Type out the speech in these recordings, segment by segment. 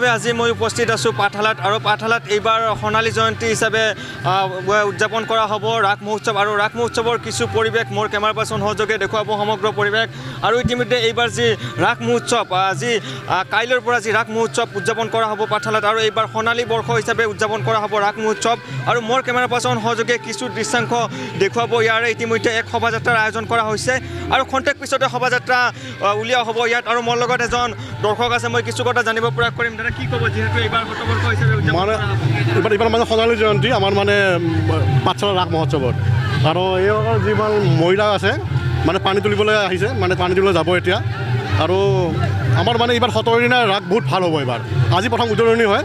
আজি মই উপস্থিত আছোঁ পাঠশালাত আৰু পাঠশালাত এইবাৰ সোণালী জয়ন্তী হিচাপে উদযাপন কৰা হ'ব ৰাস মহোৎসৱ আৰু ৰাস মহোৎসৱৰ কিছু পৰিৱেশ মোৰ কেমেৰা পাৰ্চন সহযোগে দেখুৱাব সমগ্ৰ পৰিৱেশ। আৰু ইতিমধ্যে এইবাৰ যি ৰাস মহোৎসৱ যি কাইলৈৰ পৰা যি ৰাস মহোৎসৱ উদযাপন কৰা হ'ব পাঠশালাত আৰু এইবাৰ সোণালী বৰ্ষ হিচাপে উদযাপন কৰা হ'ব ৰাস মহোৎসৱ। আৰু মোৰ কেমেৰা পাৰ্চন সহযোগে কিছু দৃশ্যাংশ দেখুৱাব। ইয়াৰে ইতিমধ্যে এক শোভাযাত্ৰাৰ আয়োজন কৰা হৈছে আৰু খন্তেক পিছতে শোভাযাত্ৰা উলিওৱা হ'ব ইয়াত। আৰু মোৰ লগত এজন দৰ্শক আছে, মই কিছু কথা জানিব প্ৰয়াস কৰিম। দাদা, কি ক'ব, যিহেতু এইবাৰ শতবৰ্ষ হিচাপে উদযাপন মানে কৰা হ'ব? এইবাৰ মানে সোণালী জয়ন্তী আমাৰ মানে পাঠশালা ৰাস মহোৎসৱত আৰু এই যিমান মহিলা আছে মানে পানী তুলিবলৈ আহিছে, মানে পানী তুলিবলৈ যাব এতিয়া। আৰু আমাৰ মানে এইবাৰ 17 দিনীয়া ৰাস বহুত ভাল হ'ব। এইবাৰ আজি প্ৰথম উদৰণি হয়,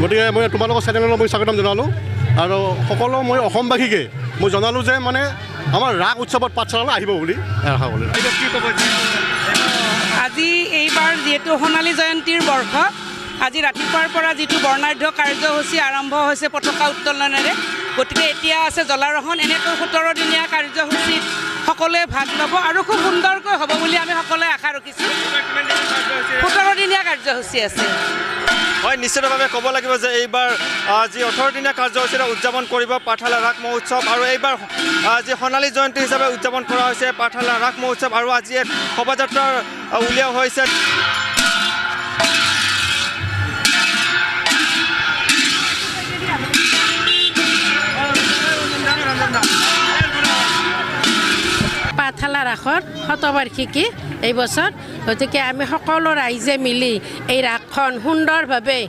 গতিকে মই তোমালোকৰ চেনেললৈ মই স্বাগতম জনালোঁ আৰু সকলো মই অসমবাসীকে মই জনালোঁ যে মানে আমাৰ ৰাস উৎসৱত পাঠশালালৈ আহিব বুলি আশা কৰিলোঁ। বাইদেউ, কি ক'ব যিহেতু আজি এইবাৰ যিহেতু সোণালী জয়ন্তীৰ বৰ্ষ, আজি ৰাতিপুৱাৰ পৰা যিটো বৰ্ণাঢ্য কাৰ্যসূচী আৰম্ভ হৈছে পতাকা উত্তোলনেৰে, গতিকে এতিয়া আছে জলাৰোহণ। এনেকৈ 17 দিনীয়া কাৰ্যসূচীত সকলোৱে ভাগ ল'ব আৰু খুব সুন্দৰকৈ হ'ব বুলি আমি সকলোৱে আশা ৰাখিছোঁ। এইবাৰ কিমান দিনৰ কাৰ্যসূচী? 17 দিনীয়া কাৰ্যসূচী আছে। হয়, নিশ্চিতভাৱে ক'ব লাগিব যে এইবাৰ যি 18 দিনীয়া কাৰ্যসূচীৰে উদযাপন কৰিব পাঠশালা ৰাস মহোৎসৱ আৰু এইবাৰ যি সোণালী জয়ন্তী হিচাপে উদযাপন কৰা হৈছে পাঠশালা ৰাস মহোৎসৱ আৰু আজি এক শোভাযাত্ৰাৰ উলিওৱা হৈছে। পাঠশালা ৰাসৰ শতবাৰ্ষিকী এই বছৰ। গতিকে আমি সকলো ৰাইজে মিলি এই ৰাসখন সুন্দৰভাৱে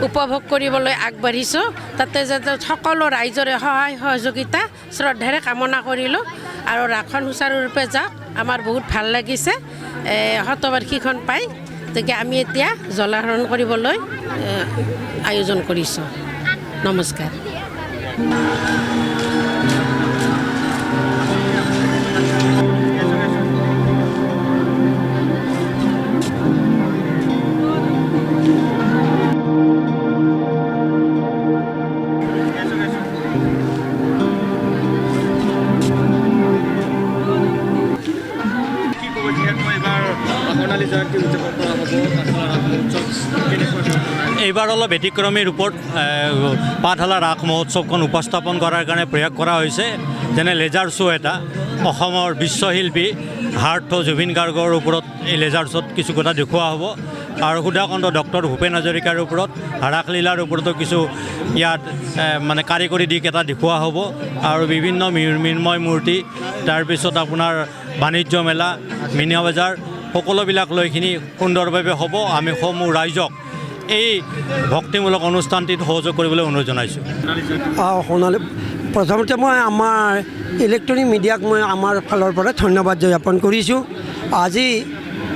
উপভোগ কৰিবলৈ আগবাঢ়িছোঁ। তাতে যাতে সকলো ৰাইজৰে সহায় সহযোগিতা শ্ৰদ্ধাৰে কামনা কৰিলোঁ আৰু ৰাসখন সুচাৰুৰূপে যাওক। আমাৰ বহুত ভাল লাগিছে শতবাৰ্ষিকীখন পাই। গতিকে আমি এতিয়া জলাহৰণ কৰিবলৈ আয়োজন কৰিছোঁ। নমস্কাৰ। কি ক'ব, যিহেতু এইবাৰ সোণালী জয়ন্তী উদযাপন কৰা হ'ব পাঠশালা ৰাস মহোৎসৱ, কেনেকুৱা ধৰণৰ? এইবাৰ অলপ ব্যতিক্ৰমী ৰূপত পাঠশালা ৰাস মহোৎসৱখন উপস্থাপন কৰাৰ কাৰণে প্ৰয়াস কৰা হৈছে। যেনে লেজাৰ শ্ব' এটা, অসমৰ বিশ্বশিল্পী হাৰ্ট জুবিন গাৰ্গৰ ওপৰত এই লেজাৰ শ্ব'ত কিছু কথা দেখুওৱা হ'ব আৰু সুধাকণ্ঠ ডক্টৰ ভূপেন হাজৰিকাৰ ওপৰত, ৰাসলীলাৰ ওপৰতো কিছু ইয়াত মানে কাৰিকৰী দিশ এটা দেখুওৱা হ'ব আৰু বিভিন্ন মৃন্ময় মূৰ্তি, তাৰপিছত আপোনাৰ বাণিজ্য মেলা, মীনা বজাৰ, সকলোবিলাক লৈখিনি সুন্দৰভাৱে হ'ব। আমি সমূহ ৰাইজক এই ভক্তিমূলক অনুষ্ঠানটিত সহযোগ কৰিবলৈ অনুৰোধ জনাইছোঁ। অঁ, সোণালী, প্ৰথমতে মই আমাৰ ইলেক্ট্ৰনিক মিডিয়াক মই আমাৰ ফালৰ পৰা ধন্যবাদ জ্ঞাপন কৰিছোঁ। আজি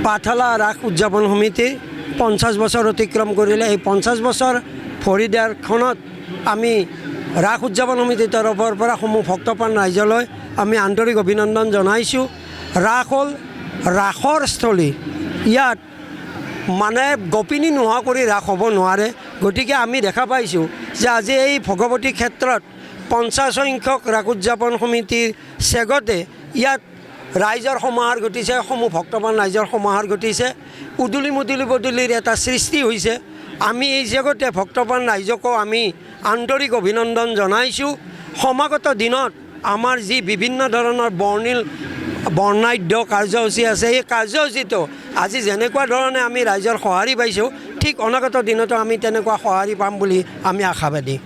পাঠশালা ৰাস উদযাপন সমিতিৰ 50 বছৰ অতিক্ৰম কৰিলে। এই 50 বছৰ ভৰি দিয়াৰ ক্ষণত আমি ৰাস উদযাপন সমিতিৰ তৰফৰ পৰা সমূহ ভক্তপ্ৰাণ ৰাইজলৈ আমি আন্তৰিক অভিনন্দন জনাইছোঁ। ৰাস হ'ল ৰাসৰ স্থলী। ইয়াত মানে গোপিনী নোহোৱা কৰি ৰাস হ'ব নোৱাৰে। গতিকে আমি দেখা পাইছোঁ যে আজি এই ভগৱতী ক্ষেত্ৰত 50 সংখ্যক ৰাস উদযাপন সমিতিৰ চেগতে ইয়াত ৰাইজৰ সমাহাৰ ঘটিছে, সমূহ ভক্তপ্ৰাণ ৰাইজৰ সমাহাৰ ঘটিছে, উদুলি মুদুলি পদূলিৰ এটা সৃষ্টি হৈছে। আমি এই চেগতে ভক্তপ্ৰাণ ৰাইজকো আমি আন্তৰিক অভিনন্দন জনাইছোঁ। সমাগত দিনত আমাৰ যি বিভিন্ন ধৰণৰ বৰ্ণিল বৰ্ণাঢ্য কাৰ্যসূচী আছে, এই কাৰ্যসূচীটো আজি যেনেকুৱা ধৰণে আমি ৰাইজৰ সঁহাৰি পাইছোঁ, ঠিক অনাগত দিনতো আমি তেনেকুৱা সঁহাৰি পাম বুলি আমি আশাবাদী।